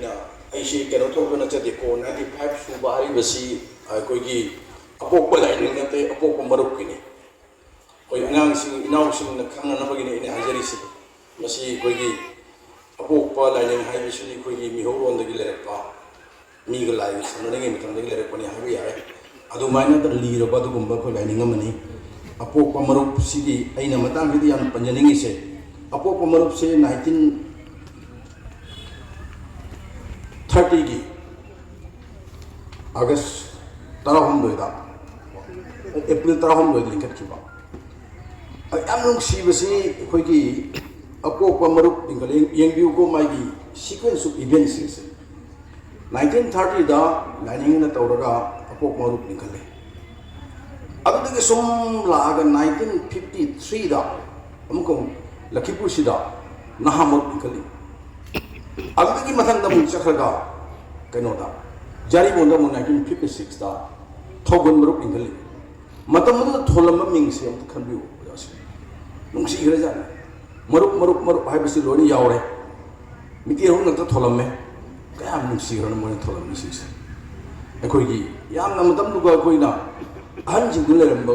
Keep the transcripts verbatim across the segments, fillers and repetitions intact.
ꯑꯩꯁꯤ ꯀꯩꯅꯣ ꯇꯧꯗꯅ ꯆꯠꯇꯦꯀꯣ, ꯅꯥꯏꯟꯇꯤ ꯐꯥꯏꯚ ꯁꯨꯕ ꯍꯥꯏꯔꯤꯕꯁꯤ ꯑꯩꯈꯣꯏꯒꯤ ꯑꯄꯣꯛꯄ ꯂꯥꯏꯅꯤꯡ ꯅꯠꯇꯦ, ꯑꯄꯣꯛꯄ ꯃꯔꯨꯞꯀꯤꯅꯤ꯫ ꯑꯩꯈꯣꯏ ꯑꯉꯥꯡꯁꯤꯡ ꯏꯅꯥꯎꯁꯤꯡꯅ ꯈꯪꯅꯅꯕꯒꯤꯅꯤ ꯑꯩꯅ ꯍꯥꯏꯖꯔꯤꯁꯤ꯫ ꯃꯁꯤ ꯑꯩꯈꯣꯏꯒꯤ ꯑꯄꯣꯛꯄ ꯂꯥꯏꯅꯤꯡ ꯍꯥꯏꯕꯁꯤꯗꯤ ꯑꯩꯈꯣꯏꯒꯤ ꯃꯤꯍꯧꯔꯣꯟꯗꯒꯤ ꯂꯩꯔꯛꯄ, ꯃꯤꯒ ꯂꯥꯏꯒ ꯁꯝꯅꯔꯤꯉꯩ ꯃꯇꯝꯗꯒꯤ ꯂꯩꯔꯛꯄꯅꯤ ꯍꯥꯏꯕ ꯌꯥꯏ꯫ ꯑꯗꯨꯃꯥꯏꯅ ꯂꯤꯔꯕ ꯑꯗꯨꯒꯨꯝꯕ ꯑꯩꯈꯣꯏ ꯂꯥꯏꯅꯤꯡ ꯑꯃꯅꯤ꯫ ꯑꯄꯣꯛꯄ ꯃꯔꯨꯞꯁꯤꯒꯤ ꯑꯩꯅ ꯃꯇꯥꯡꯁꯤꯗ ꯌꯥꯝ ꯄꯟꯖꯅꯤꯡꯉꯤꯁꯦ, ꯑꯄꯣꯛꯄ ꯃꯔꯨꯞꯁꯦ ꯅꯥꯏꯟꯇꯤꯟ ꯊꯥꯔꯇꯤꯒꯤ ꯑꯥꯒꯁ ꯇꯔꯥꯍꯨꯝꯗꯣꯏꯗ, ꯑꯦꯄ꯭ꯔꯤꯜ ꯇꯔꯥꯍꯨꯝꯗꯣꯏꯗ ꯂꯤꯡꯈꯠꯈꯤꯕ꯫ ꯌꯥꯝ ꯅꯨꯡꯁꯤꯕꯁꯤ ꯑꯩꯈꯣꯏꯒꯤ ꯑꯄꯣꯛꯄ ꯃꯔꯨꯞ ꯂꯤꯡꯈꯠꯂꯛꯏ꯫ ꯌꯦꯡꯕꯤꯌꯨꯀꯣ, ꯃꯥꯒꯤ sequence of events ꯁꯤꯡꯁꯦ꯫ ꯅꯥꯏꯟꯇꯤꯟ ꯊꯥꯔꯇꯤꯗ ꯂꯥꯏꯅꯤꯡꯅ ꯇꯧꯔꯒ ꯑꯄꯣꯛꯄ ꯃꯔꯨꯞ ꯂꯤꯡꯈꯠꯂꯦ꯫ ꯑꯗꯨꯗꯒꯤ ꯁꯨꯝ ꯂꯥꯛꯑꯒ ꯅꯥꯏꯟꯇꯤꯟ ꯐꯤꯐꯇꯤ ꯊ꯭ꯔꯤꯗ ꯑꯃꯨꯛꯀ ꯑꯃꯨꯛ ꯂꯈꯤꯄꯨꯔꯁꯤꯗ ꯅꯍꯥ ꯃꯔꯨꯞ ꯂꯤꯡꯈꯠꯂꯤ꯫ ꯑꯗꯨꯗꯒꯤ ꯃꯊꯪꯗ ꯑꯃꯨꯛ ꯆꯠꯈ꯭ꯔꯒ ꯀꯩꯅꯣꯗ, ꯖꯥꯔꯤꯕꯣꯟꯗ ꯑꯃꯨꯛ ꯅꯥꯏꯟꯇꯤꯟ ꯐꯤꯐꯇꯤ ꯁꯤꯛꯁꯇ ꯊꯧꯒꯜ ꯃꯔꯨꯞ ꯂꯤꯡꯈꯠꯂꯤ꯫ ꯃꯇꯝ ꯑꯗꯨꯗ ꯊꯣꯜꯂꯝꯕ ꯃꯤꯡꯁꯦ ꯑꯝꯇ ꯈꯟꯕꯤꯌꯨ ꯑꯣꯖꯥꯁꯤꯡ꯫ ꯅꯨꯡꯁꯤꯈ꯭ꯔꯖꯥꯠꯅꯤ꯫ ꯃꯔꯨꯞ, ꯃꯔꯨꯞ, ꯃꯔꯨꯞ ꯍꯥꯏꯕꯁꯤ ꯂꯣꯏꯅ ꯌꯥꯎꯔꯦ꯫ ꯃꯤꯇꯩꯔꯣꯟ ꯉꯥꯛꯇ ꯊꯣꯜꯂꯝꯃꯦ꯫ ꯀꯌꯥꯝ ꯅꯨꯡꯁꯤꯈ꯭ꯔꯅꯣ ꯃꯣꯏꯅ ꯊꯣꯜꯂꯝꯃꯤꯁꯤꯡꯁꯦ꯫ ꯑꯩꯈꯣꯏꯒꯤ ꯌꯥꯝꯅ ꯃꯇꯝꯗꯨꯒ ꯑꯩꯈꯣꯏꯅ ꯑꯍꯟꯁꯤꯡꯗꯨ ꯂꯩꯔꯝꯕ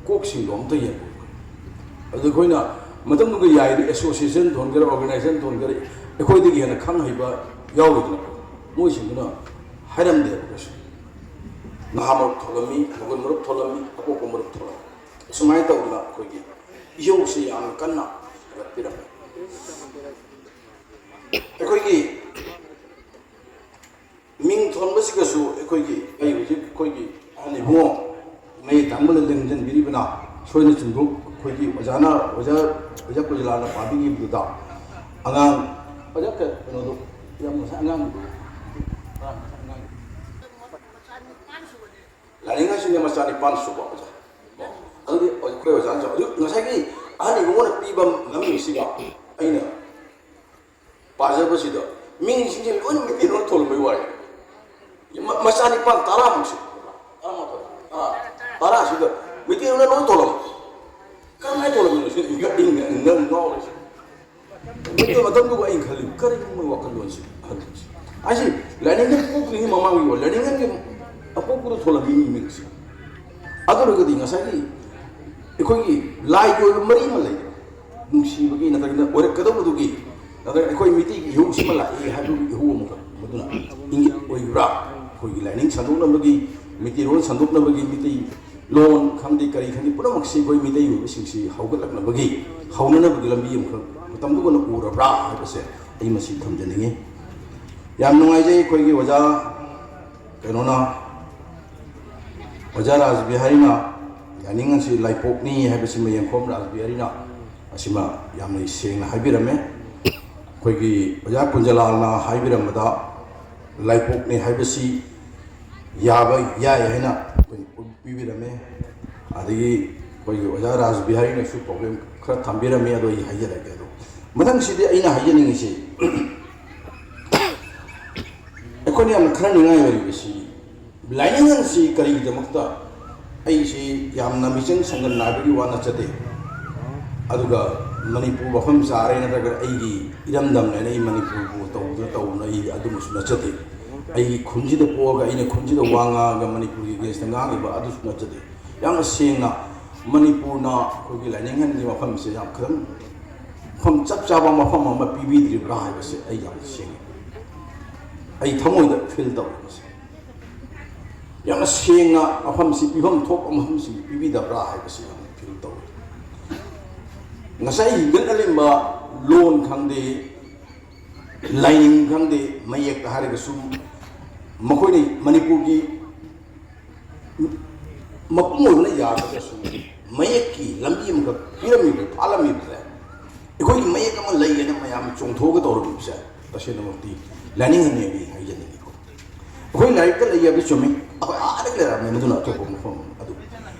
ꯀꯣꯛꯁꯤꯡꯗꯣ ꯑꯝꯇ ꯌꯦꯡꯉꯨ꯫ ꯑꯗꯨ ꯑꯩꯈꯣꯏꯅ ꯃꯇꯝꯗꯨꯒ ꯌꯥꯏꯗꯤ association ꯊꯣꯟꯒꯦꯔꯥ, organization ꯊꯣꯟꯒꯦꯔꯥ, ꯑꯩꯈꯣꯏꯗꯒꯤ ꯍꯦꯟꯅ ꯈꯪ ꯍꯩꯕ ꯌꯥꯎꯔꯣꯏꯗꯅ꯫ ꯃꯣꯏꯁꯤꯡꯗꯨꯅ ꯍꯥꯏꯔꯝꯗꯦꯕ ꯀꯩꯁꯨ꯫ ꯅꯍꯥ ꯃꯔꯨꯞ ꯊꯣꯛꯂꯝꯃꯤ, ꯊꯧꯒꯜ ꯃꯔꯨꯞ ꯊꯣꯛꯂꯝꯃꯤ, ꯑꯄꯣꯛꯄ ꯃꯔꯨꯞ ꯊꯣꯛꯂꯝꯃꯤ꯫ ꯑꯁꯨꯃꯥꯏꯅ ꯇꯧꯗꯅ ꯑꯩꯈꯣꯏꯒꯤ ꯏꯍꯧꯁꯤ ꯌꯥꯝꯅ ꯀꯟꯅ ꯍꯦꯟꯒꯠꯄꯤꯔꯝꯃꯤ꯫ ꯑꯩꯈꯣꯏꯒꯤ ꯃꯤꯡ ꯊꯣꯟꯕꯁꯤꯒꯁꯨ ꯑꯩꯈꯣꯏꯒꯤ, ꯑꯩ ꯍꯧꯖꯤꯛ ꯑꯩꯈꯣꯏꯒꯤ ꯑꯍꯟ ꯏꯕꯨꯡꯉꯣ ꯃꯌꯦꯛ ꯇꯥꯡꯕꯅ ꯂꯦꯡꯁꯤꯟꯕꯤꯔꯤꯕꯅ ꯁꯣꯏꯅ ꯆꯨꯝꯗꯣꯛ ꯑꯩꯈꯣꯏꯒꯤ ꯑꯣꯖꯥꯅ, ꯑꯣꯖꯥ, ꯑꯣꯖꯥ ꯀꯨꯖꯂꯥꯅ ꯄꯥꯕꯤꯈꯤꯕꯗꯨꯗ ꯑꯉꯥꯡ, ꯑꯣꯖꯥ ꯀ-, ꯀꯩꯅꯣꯗꯣ, ꯌꯥꯝ ꯉꯁꯥꯏ ꯑꯉꯥꯡꯒꯤꯗꯣ, ꯉꯁꯥꯏ ꯑꯉꯥꯡꯒꯤꯗꯣ꯫ ꯂꯥꯏꯅꯤꯡ ꯍꯥꯏꯁꯤꯅ ꯃꯆꯥ ꯅꯤꯄꯥꯟ ꯁꯨꯕ ꯑꯣꯖꯥ꯫ ꯑꯗꯨꯗꯤ ꯑꯩꯈꯣꯏ ꯑꯣꯖꯥꯅꯁꯨ ꯍꯧꯖꯤꯛ ꯉꯁꯥꯏꯒꯤ ꯑꯍꯟ ꯏꯕꯨꯡꯉꯣꯅ ꯄꯤꯕ ꯃꯃꯤꯡꯁꯤꯒ ꯑꯩꯅ ꯄꯥꯖꯕꯁꯤꯗ ꯃꯤꯡꯁꯤꯡꯁꯦ ꯂꯣꯏꯅ ꯃꯩꯇꯩꯂꯣꯟ ꯊꯣꯜꯂꯝꯕꯩ ꯋꯥꯔꯤꯅꯤ꯫ ꯃ-, ꯃꯆꯥ ꯅꯤꯄꯥꯟ ꯇꯔꯥꯃꯨꯛꯁꯦ, ꯇꯔꯥꯃꯥꯊꯣꯏ, ꯑꯥ, ꯇꯔꯥꯁꯤꯗ ꯃꯩꯇꯩꯂꯣꯟꯅ ꯂꯣꯏ ꯊꯣꯜꯂꯝꯕ꯫ ꯀꯔꯝꯍꯥꯏꯅ ꯊꯣꯜꯂꯝꯃꯤꯅꯣ ꯁꯤꯅꯤ ꯑꯩꯅ ꯉꯛ-, ꯉꯛ-, ꯉꯛ-, ꯉꯥꯎꯔꯤꯁꯦ꯫ ꯃꯗꯨ ꯃꯇꯝꯗꯨꯒ ꯑꯩꯅ ꯈꯜꯂꯤ, "ꯀꯔꯤꯅꯣ ꯃꯣꯏ ꯋꯥꯈꯜꯂꯣꯟꯁꯤ?" ꯈꯜꯂꯤꯁꯤ꯫ ꯑꯩꯁꯤ ꯂꯥꯏꯅꯤꯡꯊꯧ ꯄꯣꯛꯇ꯭ꯔꯤꯉꯩ ꯃꯃꯥꯡꯒꯤ ꯋꯥ, ꯂꯥꯏꯅꯤꯡꯊꯧꯒꯤ ꯑꯄꯣꯛꯄꯗ ꯊꯣꯛꯂꯝꯃꯤ ꯃꯤ ꯃꯤꯁꯤ꯫ ꯑꯗꯨ ꯑꯣꯏꯔꯒꯗꯤ ꯉꯁꯥꯏꯒꯤ ꯑꯩꯈꯣꯏꯒꯤ ꯂꯥꯏꯒꯤ ꯑꯣꯏꯕ ꯃꯔꯤ ꯑꯃ ꯂꯩ꯫ ꯅꯨꯡꯁꯤꯕꯒꯤ ꯅꯠꯇ꯭ꯔꯒꯅ ꯑꯣꯏꯔꯛꯀꯗꯧꯕꯗꯨꯒꯤ ꯅꯠꯇ꯭ꯔꯒ ꯑꯩꯈꯣꯏ ꯃꯤꯇꯩꯒꯤ ꯏꯍꯧꯁꯤꯃ ꯂꯥꯛꯏ ꯍꯥꯏꯕꯒꯤ ꯏꯍꯧ ꯑꯃꯈꯛ, ꯃꯗꯨꯅ ꯏꯪꯒꯤꯠ ꯑꯣꯏꯕ꯭ꯔꯥ? ꯑꯩꯈꯣꯏꯒꯤ ꯂꯥꯏꯅꯤꯡ ꯁꯟꯗꯣꯛꯅꯕꯒꯤ, ꯃꯤꯇꯩꯔꯣꯟ ꯁꯟꯗꯣꯛꯅꯕꯒꯤ, ꯃꯤꯇꯩ ꯂꯣꯟ ꯈꯪꯗꯦ ꯀꯔꯤ ꯈꯪꯗꯦ ꯄꯨꯝꯅꯃꯛꯁꯤ ꯑꯩꯈꯣꯏ ꯃꯤꯇꯩ ꯑꯣꯏꯕꯁꯤꯡꯁꯤ ꯍꯧꯒꯠꯂꯛꯅꯕꯒꯤ, ꯍꯧꯅꯅꯕꯒꯤ ꯂꯝꯕꯤ ꯑꯃꯈꯛ ꯃꯇꯝꯗꯨꯒ ꯎꯔꯕ꯭ꯔꯥ ꯍꯥꯏꯕꯁꯦ ꯑꯩ ꯃꯁꯤ ꯊꯝꯖꯅꯤꯡꯉꯤ꯫ ꯌꯥꯝ ꯅꯨꯡꯉꯥꯏꯖꯩ ꯑꯩꯈꯣꯏꯒꯤ ꯑꯣꯖꯥ ꯀꯩꯅꯣꯅ, ꯑꯣꯖꯥ ꯔꯥꯖ ꯕꯤꯍꯥꯔꯤꯅ, ꯌꯥꯅꯤꯡ ꯑꯁꯤ ꯂꯥꯏꯄꯣꯛꯅꯤ ꯍꯥꯏꯕꯁꯤꯃ ꯌꯦꯡꯈꯣꯝ ꯔꯥꯖ ꯕꯤꯍꯥꯔꯤꯅ ꯑꯁꯤꯃ ꯌꯥꯝꯅ ꯁꯦꯡꯅ ꯍꯥꯏꯕꯤꯔꯝꯃꯦ꯫ ꯑꯩꯈꯣꯏꯒꯤ ꯑꯣꯖꯥ ꯀꯨꯟꯖꯂꯥꯜꯅ ꯍꯥꯏꯕꯤꯔꯝꯕꯗ ꯂꯥꯏꯄꯣꯛꯅꯤ ꯍꯥꯏꯕꯁꯤ ꯌꯥꯕ ꯌꯥꯏ ꯍꯥꯏꯅ ꯑꯩꯈꯣꯏ ꯄꯤꯕꯤꯔꯝꯃꯦ꯫ ꯑꯗꯒꯤ ꯑꯩꯈꯣꯏꯒꯤ ꯑꯣꯖꯥ ꯔꯥꯖ ꯕꯤꯍꯥꯔꯤꯅꯁꯨ ꯄ꯭ꯔꯣꯕ꯭ꯂꯦꯝ ꯈꯔ ꯊꯝꯕꯤꯔꯝꯃꯤ, ꯑꯗꯣ ꯑꯩ ꯍꯥꯏꯖꯔꯛꯀꯦ꯫ ꯑꯗꯣ ꯃꯊꯪꯁꯤꯗꯤ ꯑꯩꯅ ꯍꯥꯏꯖꯅꯤꯡꯉꯤꯁꯤ, ꯑꯩꯈꯣꯏꯅ ꯌꯥꯝꯅ ꯈꯟꯅꯅꯤꯡꯉꯥꯏ ꯑꯣꯏꯔꯤꯕꯁꯤ, ꯂꯥꯏꯅꯤꯡ ꯑꯁꯤ ꯀꯔꯤꯒꯤꯗꯃꯛꯇ, ꯑꯩꯁꯤ ꯌꯥꯝꯅ ꯃꯤꯆꯪ ꯁꯪꯒꯟ ꯅꯥꯏꯕꯒꯤ ꯋꯥ ꯅꯠꯆꯗꯦ, ꯑꯗꯨꯒ ꯃꯅꯤꯄꯨꯔ ꯃꯐꯝ ꯆꯥꯔꯦ ꯅꯠꯇ꯭ꯔꯒ ꯑꯩꯒꯤ ꯏꯔꯝꯗꯝꯅꯦꯅ ꯑꯩ ꯃꯅꯤꯄꯨꯔꯕꯨ ꯇꯧꯗꯅ ꯇꯧꯗꯅ ꯑꯩ ꯑꯗꯨꯃꯁꯨ ꯅꯠꯆꯗꯦ꯫ ꯑꯩꯒꯤ ꯈꯨꯟꯁꯤꯗ ꯄꯣꯛꯑꯒ ꯑꯩꯅ ꯈꯨꯟꯁꯤꯗ ꯋꯥ ꯉꯥꯡꯉꯒ ꯃꯅꯤꯄꯨꯔꯒꯤ ꯑꯦꯒꯦꯟꯁꯇ ꯉꯥꯡꯉꯤꯕ ꯑꯗꯨꯁꯨ ꯅꯠꯆꯗꯦ꯫ ꯌꯥꯝꯅ ꯁꯦꯡꯅ ꯃꯅꯤꯄꯨꯔꯅ ꯑꯩꯈꯣꯏꯒꯤ ꯂꯥꯏꯅꯤꯡꯍꯟꯒꯤ ꯃꯐꯝꯁꯦ ꯌꯥꯝ ꯈꯤꯇꯪ ꯃꯐꯝ ꯆꯞ ꯆꯥꯕ ꯃꯐꯝ ꯑꯃ ꯄꯤꯕꯤꯗ꯭ꯔꯤꯕ꯭ꯔꯥ ꯍꯥꯏꯕꯁꯦ ꯑꯩ ꯌꯥꯝ ꯁꯦꯡꯉꯤ, ꯑꯩ ꯊꯃꯣꯏꯗ ꯐꯤꯜ ꯇꯧꯔꯤ ꯃꯁꯤ꯫ ꯌꯥꯝꯅ ꯁꯦꯡꯅ ꯃꯐꯝꯁꯤ ꯄꯤꯐꯝ ꯊꯣꯛꯄ ꯃꯐꯝꯁꯤ ꯄꯤꯕꯤꯗꯕ꯭ꯔꯥ ꯍꯥꯏꯕꯁꯤ ꯌꯥꯝꯅ ꯐꯤꯜ ꯇꯧꯏ꯫ ꯉꯁꯥꯏ ꯍꯤꯡꯒꯠꯅꯔꯤꯕ ꯂꯣꯟ ꯈꯪꯗꯦ, ꯂꯥꯏꯅꯤꯡ ꯈꯪꯗꯦ, ꯃꯌꯦꯛꯇ ꯍꯥꯏꯔꯒꯁꯨ ꯃꯈꯣꯏꯅ ꯃꯅꯤꯄꯨꯔꯒꯤ ꯃꯄꯨꯡ ꯑꯣꯏꯕꯅ ꯌꯥꯗ꯭ꯔꯒꯁꯨ ꯃꯌꯦꯛꯀꯤ ꯂꯝꯕꯤ ꯑꯃꯈꯛ ꯄꯤꯔꯝꯃꯤꯕ, ꯐꯥꯠꯂꯝꯃꯤꯕꯁꯦ, ꯑꯩꯈꯣꯏꯒꯤ ꯃꯌꯦꯛ ꯑꯃ ꯂꯩꯌꯦꯅ ꯃꯌꯥꯝ ꯆꯣꯡꯊꯣꯛꯑꯒ ꯇꯧꯔꯝꯃꯤꯕꯁꯦ ꯇꯁꯦꯡꯅꯃꯛꯇꯤ ꯂꯥꯏꯅꯤꯡꯍꯟꯅꯦ ꯑꯩ ꯍꯥꯏꯖꯅꯤꯡꯉꯤꯀꯣ꯫ ꯑꯩꯈꯣꯏ ꯂꯥꯏꯔꯤꯛꯇ ꯂꯩ ꯍꯥꯏꯕꯗꯤ ꯆꯨꯝꯃꯤ, ꯑꯩꯈꯣꯏ ꯑꯥꯗꯒꯤ ꯂꯩꯔꯛꯑꯕꯅꯤ, ꯃꯗꯨꯅ ꯑꯇꯣꯞꯄ ꯃꯐꯝ ꯑꯃ꯫ ꯑꯗꯨ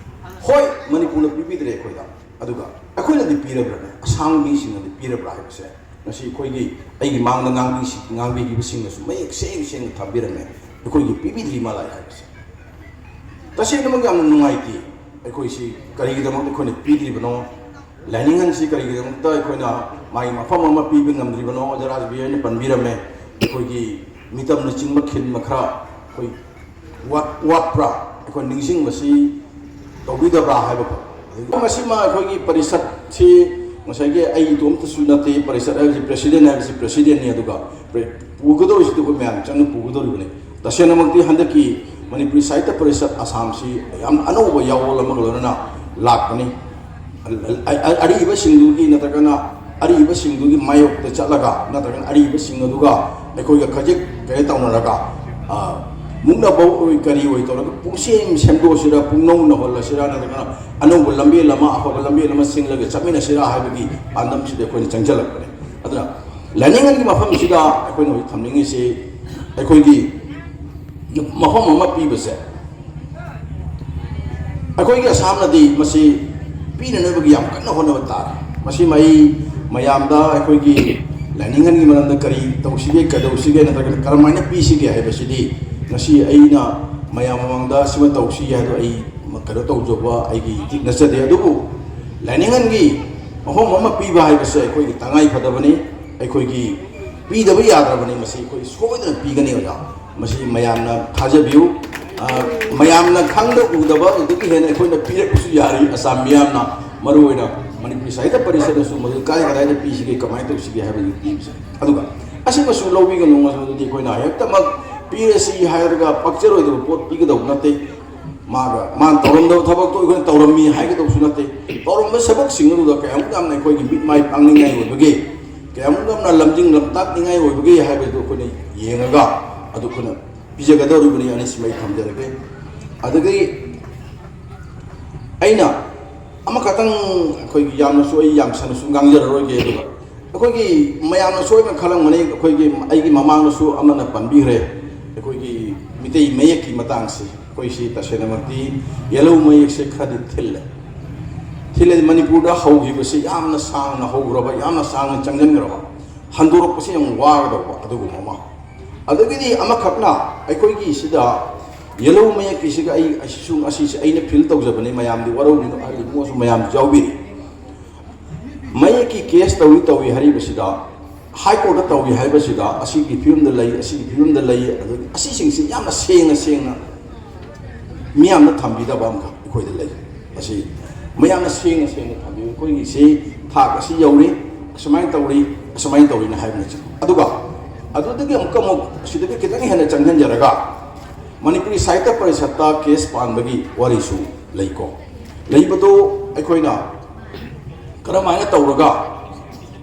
ꯍꯣꯏ, ꯃꯅꯤꯄꯨꯔꯅ ꯄꯤꯕꯤꯗ꯭ꯔꯦ ꯑꯩꯈꯣꯏꯗ, ꯑꯗꯨꯒ ꯑꯩꯈꯣꯏꯅꯗꯤ ꯄꯤꯔꯕ꯭ꯔꯥꯅꯦ? ꯑꯁꯥꯡꯕ ꯃꯤꯁꯤꯡꯅꯗꯤ ꯄꯤꯔꯕ꯭ꯔꯥ ꯍꯥꯏꯕꯁꯦ ꯉꯁꯤ ꯑꯩꯈꯣꯏꯒꯤ, ꯑꯩꯒꯤ ꯃꯥꯡꯗ ꯉꯥꯡꯕꯤꯁꯤ-, ꯉꯥꯡꯕꯤꯈꯤꯕꯁꯤꯡꯅꯁꯨ ꯃꯌꯦꯛ ꯁꯦꯡ ꯁꯦꯡꯅ ꯊꯝꯕꯤꯔꯝꯃꯦ, ꯑꯩꯈꯣꯏꯒꯤ ꯄꯤꯕꯤꯗ꯭ꯔꯤ ꯃꯥꯂꯦ ꯍꯥꯏꯕꯁꯦ꯫ ꯇꯁꯦꯡꯅꯃꯛ ꯌꯥꯝꯅ ꯅꯨꯡꯉꯥꯏꯇꯦ꯫ ꯑꯩꯈꯣꯏꯁꯤ ꯀꯔꯤꯒꯤꯗꯃꯛꯇ ꯑꯩꯈꯣꯏꯅ ꯄꯤꯗ꯭ꯔꯤꯕꯅꯣ? ꯂꯥꯏꯅꯤꯡꯍꯟꯁꯤ ꯀꯔꯤꯒꯤꯗꯃꯛꯇ ꯑꯩꯈꯣꯏꯅ ꯃꯥꯒꯤ ꯃꯐꯝ ꯑꯃ ꯄꯤꯕ ꯉꯝꯗ꯭ꯔꯤꯕꯅꯣ? ꯑꯣꯖꯥ ꯔꯥꯖꯕꯤꯔꯅ ꯄꯟꯕꯤꯔꯝꯃꯦ꯫ ꯑꯩꯈꯣꯏꯒꯤ ꯃꯤꯇꯝꯅꯆꯤꯡꯕ ꯈꯤꯟꯕ ꯈꯔ ꯑꯩꯈꯣꯏ ꯋꯥꯠ- ꯋꯥꯠꯄ꯭ꯔꯥ, ꯑꯩꯈꯣꯏ ꯅꯤꯡꯁꯤꯡꯕꯁꯤ ꯇꯧꯕꯤꯗꯕ꯭ꯔꯥ ꯍꯥꯏꯕꯀꯣ꯫ ꯑꯗꯒꯤ ꯃꯁꯤꯃ ꯑꯩꯈꯣꯏꯒꯤ ꯄꯔꯤꯁꯠꯁꯤ ꯉꯁꯥꯏꯒꯤ ꯑꯩ ꯏꯇꯣꯝꯇꯁꯨ ꯅꯠꯇꯦ, ꯄꯔꯤꯁꯠ ꯍꯥꯏꯕꯁꯤ ꯄ꯭ꯔꯦꯁꯤꯗꯦꯟ ꯍꯥꯏꯕꯁꯤ ꯄ꯭ꯔꯦꯁꯤꯗꯦꯟꯅꯤ, ꯑꯗꯨꯒ ꯄ꯭ꯔꯦ- ꯄꯨꯒꯗꯧꯔꯤꯁꯤꯗꯤ ꯑꯩꯈꯣꯏ ꯃꯌꯥꯝ ꯆꯪꯅ ꯄꯨꯒꯗꯧꯔꯤꯕꯅꯤ꯫ ꯇꯁꯦꯡꯅꯃꯛꯇꯤ ꯍꯟꯗꯛꯀꯤ ꯃꯅꯤꯄꯨꯔꯤ ꯁꯥꯍꯤꯇ꯭ꯌ ꯄꯔꯤꯁꯠ ꯑꯁꯥꯝꯁꯤ ꯌꯥꯝ ꯑꯅꯧꯕ ꯌꯥꯑꯣꯜ ꯑꯃꯒ ꯂꯣꯏꯅꯅ ꯂꯥꯛꯄꯅꯤ꯫ ꯑ- ꯑ- ꯑꯔꯤꯕꯁꯤꯡꯗꯨꯒꯤ ꯅꯠꯇ꯭ꯔꯒꯅ ꯑꯔꯤꯕꯁꯤꯡꯗꯨꯒꯤ ꯃꯥꯌꯣꯛꯇ ꯆꯠꯂꯒ ꯅꯠꯇ꯭ꯔꯒꯅ ꯑꯔꯤꯕꯁꯤꯡ ꯑꯗꯨꯒ ꯑꯩꯈꯣꯏꯒ ꯈꯖꯤꯛ ꯀꯩꯅꯣ ꯇꯧꯅꯔꯒ, ꯑ, ꯃꯨꯛꯅꯕ ꯑꯣꯏ ꯀꯔꯤ ꯑꯣꯏ ꯇꯧꯔꯒ ꯄꯨꯡꯁꯦꯝ ꯁꯦꯝꯗꯣꯛꯑꯁꯤꯔ, ꯄꯨꯡꯅꯧ ꯅꯧꯍꯜꯂꯁꯤꯔ, ꯅꯠꯇ꯭ꯔꯒꯅ ꯑꯅꯧꯕ ꯂꯝꯕꯦꯜ ꯑꯃ, ꯑꯐꯕ ꯂꯝꯕꯦꯜ ꯑꯃ ꯁꯤꯡꯂꯒ ꯆꯠꯃꯤꯟꯅꯁꯤꯔ ꯍꯥꯏꯕꯒꯤ ꯄꯥꯟꯗꯝꯁꯤꯗ ꯑꯩꯈꯣꯏꯅ ꯆꯪꯁꯤꯜꯂꯛꯄꯅꯦ꯫ ꯑꯗꯨꯅ ꯂꯥꯏꯅꯤꯡꯒꯤ ꯃꯐꯝꯁꯤꯗ ꯑꯩꯈꯣꯏꯅ ꯍꯧꯖꯤꯛ ꯊꯝꯅꯤꯡꯉꯤꯁꯤ ꯑꯩꯈꯣꯏꯒꯤ ꯃꯐꯝ ꯑꯃ ꯄꯤꯕꯁꯦ, ꯑꯩꯈꯣꯏꯒꯤ ꯑꯁꯥꯝꯅꯗꯤ ꯃꯁꯤ ꯄꯤꯅꯅꯕꯒꯤ ꯌꯥꯝ ꯀꯟꯅ ꯍꯣꯠꯅꯕ ꯇꯥꯔꯦ꯫ ꯃꯁꯤꯃ ꯑꯩ ꯃꯌꯥꯝꯗ ꯑꯩꯈꯣꯏꯒꯤ ꯂꯥꯏꯅꯤꯡꯒꯤ ꯃꯔꯝꯗ ꯀꯔꯤ ꯇꯧꯁꯤꯒꯦ, ꯀꯩꯗꯧꯁꯤꯒꯦ, ꯅꯠꯇ꯭ꯔꯒꯅ ꯀꯔꯝꯍꯥꯏꯅ ꯄꯤꯁꯤꯒꯦ ꯍꯥꯏꯕꯁꯤꯗꯤ ꯉꯁꯤ ꯑꯩꯅ ꯃꯌꯥꯝ ꯃꯃꯥꯡꯗ ꯁꯤꯃ ꯇꯧꯁꯤ ꯍꯥꯏꯗꯣ ꯑꯩ ꯀꯩꯅꯣ ꯇꯧꯖꯕ ꯑꯩꯒꯤ ꯏꯊꯤꯛ ꯅꯠꯆꯗꯦ꯫ ꯑꯗꯨꯕꯨ ꯂꯥꯏꯅꯤꯡꯒꯤ ꯃꯐꯝ ꯑꯃ ꯄꯤꯕ ꯍꯥꯏꯕꯁꯦ ꯑꯩꯈꯣꯏꯒꯤ ꯇꯉꯥꯏ ꯐꯗꯕꯅꯤ, ꯑꯩꯈꯣꯏꯒꯤ ꯄꯤꯗꯕ ꯌꯥꯗ꯭ꯔꯕꯅꯤ꯫ ꯃꯁꯤ ꯑꯩꯈꯣꯏ ꯁꯣꯏꯗꯅ ꯄꯤꯒꯅꯤ, ꯑꯣꯖꯥ꯫ ꯃꯁꯤ ꯃꯌꯥꯝꯅ ꯊꯥꯖꯕꯤꯌꯨ꯫ ꯑ, ꯃꯌꯥꯝꯅ ꯈꯪꯗ ꯎꯗꯕ ꯑꯗꯨꯗꯒꯤ ꯍꯦꯟꯅ ꯑꯩꯈꯣꯏꯅ ꯄꯤꯔꯛꯄꯁꯨ ꯌꯥꯔꯤ꯫ ꯑꯁꯥꯝ ꯃꯤꯌꯥꯝꯅ, ꯃꯔꯨꯑꯣꯏꯅ ꯃꯅꯤꯄꯨꯔꯤ ꯁꯥꯍꯤꯇ꯭ꯌ ꯄꯔꯤꯁꯠꯅꯁꯨ ꯃꯗꯨ ꯀꯥꯏ ꯀꯗꯥꯏꯗ ꯄꯤꯁꯤꯒꯦ, ꯀꯃꯥꯏꯅ ꯇꯧꯁꯤꯒꯦ ꯍꯥꯏꯕꯗꯨ ꯄꯤꯕꯁꯦ꯫ ꯑꯗꯨꯒ ꯑꯁꯤꯃꯁꯨ ꯂꯧꯕꯤꯒꯅꯨ, ꯃꯗꯨꯗꯤ ꯑꯩꯈꯣꯏꯅ ꯍꯦꯛꯇꯃꯛ ꯄꯤꯔꯁꯤ ꯍꯥꯏꯔꯒ ꯄꯛꯆꯔꯣꯏꯗꯕ ꯄꯣꯠ ꯄꯤꯒꯗꯧꯕ ꯅꯠꯇꯦ꯫ ꯃꯥꯒ ꯃꯥꯅ ꯇꯧꯔꯝꯗꯕ ꯊꯕꯛꯇꯣ ꯑꯩꯈꯣꯏꯅ ꯇꯧꯔꯝꯃꯤ ꯍꯥꯏꯒꯗꯧꯕꯁꯨ ꯅꯠꯇꯦ꯫ ꯇꯧꯔꯝꯕ ꯊꯕꯛꯁꯤꯡ ꯑꯗꯨꯗ ꯀꯌꯥꯃꯨꯛ ꯌꯥꯝꯅ ꯑꯩꯈꯣꯏꯒꯤ ꯃꯤꯠ ꯃꯥꯏ ꯄꯥꯡꯅꯤꯡꯉꯥꯏ ꯑꯣꯏꯕꯒꯦ, ꯀꯌꯥꯃꯨꯛ ꯌꯥꯝꯅ ꯂꯝꯖꯤꯡ ꯂꯝꯇꯥꯛꯅꯤꯡꯉꯥꯏ ꯑꯣꯏꯕꯒꯦ ꯍꯥꯏꯕꯗꯨ ꯑꯩꯈꯣꯏꯅ ꯌꯦꯡꯉꯒ ꯑꯗꯨ ꯑꯩꯈꯣꯏꯅ ꯄꯤꯖꯒꯗꯧꯔꯤꯕꯅꯤ꯫ ꯑꯅꯤꯁꯤꯃ ꯑꯩ ꯊꯝꯖꯔꯒꯦ꯫ ꯑꯗꯒꯤ ꯑꯩꯅ ꯑꯃꯈꯛꯇꯪ, ꯑꯩꯈꯣꯏꯒꯤ ꯌꯥꯝꯅꯁꯨ, ꯑꯩ ꯌꯥꯝ ꯁꯥꯡꯅꯁꯨ ꯉꯥꯡꯖꯔꯔꯣꯏꯒꯦ꯫ ꯑꯗꯨꯒ ꯑꯩꯈꯣꯏꯒꯤ ꯃꯌꯥꯝꯅ ꯁꯣꯏꯗꯅ ꯈꯜꯂꯝꯒꯅꯤ, ꯑꯩꯈꯣꯏꯒꯤ, ꯑꯩꯒꯤ ꯃꯃꯥꯡꯗꯁꯨ ꯑꯃꯅ ꯄꯟꯕꯤꯈ꯭ꯔꯦ, ꯑꯩꯈꯣꯏꯒꯤ ꯃꯤꯇꯩ ꯃꯌꯦꯛꯀꯤ ꯃꯇꯥꯡꯁꯤ꯫ ꯑꯩꯈꯣꯏꯁꯤ ꯇꯁꯦꯡꯅꯃꯛꯇꯤ ꯌꯦꯜꯍꯧ ꯃꯌꯦꯛꯁꯦ ꯈꯔꯗꯤ ꯊꯤꯜꯂꯦ꯫ ꯊꯤꯜꯂꯦ, ꯃꯅꯤꯄꯨꯔꯗ ꯍꯧꯈꯤꯕꯁꯤ ꯌꯥꯝꯅ ꯁꯥꯡꯅ ꯍꯧꯈ꯭ꯔꯕ, ꯌꯥꯝꯅ ꯁꯥꯡꯅ ꯆꯪꯁꯤꯟꯈ꯭ꯔꯕ, ꯍꯟꯗꯣꯔꯛꯄꯁꯤ ꯌꯥꯝ ꯋꯥꯒꯗꯧꯕ ꯑꯗꯨꯒꯨꯝꯕ ꯑꯃ꯫ ꯑꯗꯒꯤꯗꯤ ꯑꯃꯈꯛꯅ ꯑꯩꯈꯣꯏꯒꯤ ꯁꯤꯗ ꯌꯦꯜꯍꯧ ꯃꯌꯦꯛꯀꯤꯁꯤꯒ ꯑꯩ, ꯑꯁꯤꯁꯨ, ꯑꯁꯤꯁꯦ ꯑꯩꯅ ꯐꯤꯜ ꯇꯧꯖꯕꯅꯤ, ꯃꯌꯥꯝꯗꯤ ꯋꯥꯔꯧꯕꯤꯅꯨ, ꯑꯍꯜ ꯏꯕꯨꯡꯉꯣꯁꯨ ꯃꯌꯥꯝꯁꯨ ꯌꯥꯎꯕꯤꯔꯤ꯫ ꯃꯌꯦꯛꯀꯤ ꯀꯦꯁ ꯇꯧꯏ ꯇꯧꯏ ꯍꯥꯏꯔꯤꯕꯁꯤꯗ, ꯍꯥꯏ ꯀꯣꯔꯠꯇ ꯇꯧꯏ ꯍꯥꯏꯕꯁꯤꯗ ꯑꯁꯤꯒꯤ ꯐꯤꯕꯝꯗ ꯂꯩ, ꯑꯁꯤꯒꯤ ꯐꯤꯕꯝꯗ ꯂꯩ, ꯑꯗꯨ ꯑꯁꯤꯁꯤꯡꯁꯤ ꯌꯥꯝꯅ ꯁꯦꯡꯅ ꯁꯦꯡꯅ ꯃꯤꯌꯥꯝꯅ ꯊꯝꯕꯤꯗꯕ ꯑꯃꯈꯛ ꯑꯩꯈꯣꯏꯗ ꯂꯩ꯫ ꯑꯁꯤ ꯃꯌꯥꯝꯅ ꯁꯦꯡꯅ ꯁꯦꯡꯅ ꯊꯝꯕꯤꯌꯨ, ꯑꯩꯈꯣꯏꯒꯤꯁꯤ ꯊꯥꯛ ꯑꯁꯤ ꯌꯧꯔꯤ, ꯑꯁꯨꯃꯥꯏꯅ ꯇꯧꯔꯤ, ꯑꯁꯨꯃꯥꯏꯅ ꯇꯧꯔꯤꯅ ꯍꯥꯏꯕꯅꯆꯤꯡꯕ꯫ ꯑꯗꯨꯒ ꯑꯗꯨꯗꯒꯤ ꯑꯃꯨꯛꯀ ꯑꯃꯨꯛ ꯑꯁꯤꯗꯒꯤ ꯈꯤꯇꯪ ꯍꯦꯟꯅ ꯆꯪꯁꯤꯟꯖꯔꯒ ꯃꯅꯤꯄꯨꯔꯤ ꯁꯥꯍꯤꯇ꯭ꯌ ꯄꯔꯤꯁꯠꯇ ꯀꯦꯁ ꯄꯥꯟꯕꯒꯤ ꯋꯥꯔꯤꯁꯨ ꯂꯩꯀꯣ꯫ ꯂꯩꯕꯗꯨ ꯑꯩꯈꯣꯏꯅ ꯀꯔꯝꯍꯥꯏꯅ ꯇꯧꯔꯒ